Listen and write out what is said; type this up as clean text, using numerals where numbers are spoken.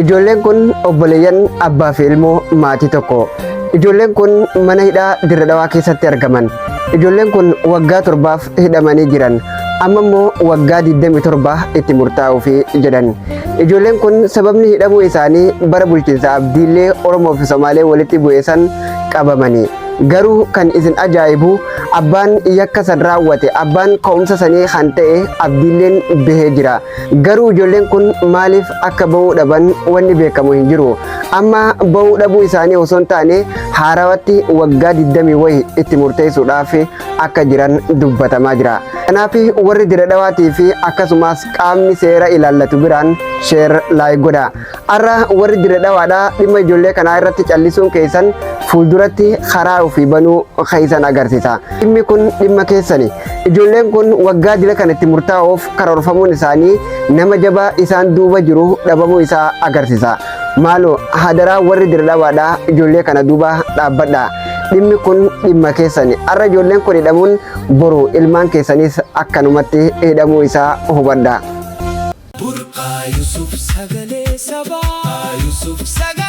Ijoolleen kun obboleeyyan abbaa fi ilmoo maatii tokko. Ijoolleen kun mana hidhaa Dirre Dhawaa keessatti argaman. Ijoolleen kun waggaa torbaaf hidhamanii jiran. Amma immoo waggaa 27 itti murtaa'uufi jedhan. Ijoolleen kun sababni hidhamuu isaanii bara bulchiinsa Abdiillee Oromoo fi Somaalee walitti bu'e san qabamani. Garuu kan isin ajaa'ibu abbaan yakka san raawwate abbaan ka'umsa sanii kan ta'e Abdiilleen bahee jira. Garuu ijoolleen kun maaliif akka bahuu dhaban wanni beekamu hin jiru. Amma bahuu dhabuu isaanii osoo hin taane haarawatti waggaa 20 wayi itti murteessuudhaaf akka jiran dubbatamaa jira. Kanaaf warri Dire Dhawaatii fi akkasumas qaamni seera ilaallatu biraan share like godha. Har'a warri Dire Dhawaadhaa dhimma ijoollee kanaa irratti callisuun keessan fuulduratti karaa ofii banuu keessan agarsiisa. Dhimmi kun dhimma keessani. Ijoolleen kun waggaa dila kan itti murtaa'uuf karoorfamuun isaanii nama jabaa isaan duuba jiru dhabamuu isaa agarsiisa. Maaloo hadaraa warri Dire Dhawaadhaa ijoollee kana duuba dhaabbadha. Dhimmi kun dhimma keessani. Har'a ijoolleen kun hidhamuun boru ilmaan keessanis akkanumatti hidhamuu isaa hubadha. Burqaa Yusuf sagalee sabaa Yusuf sagalee.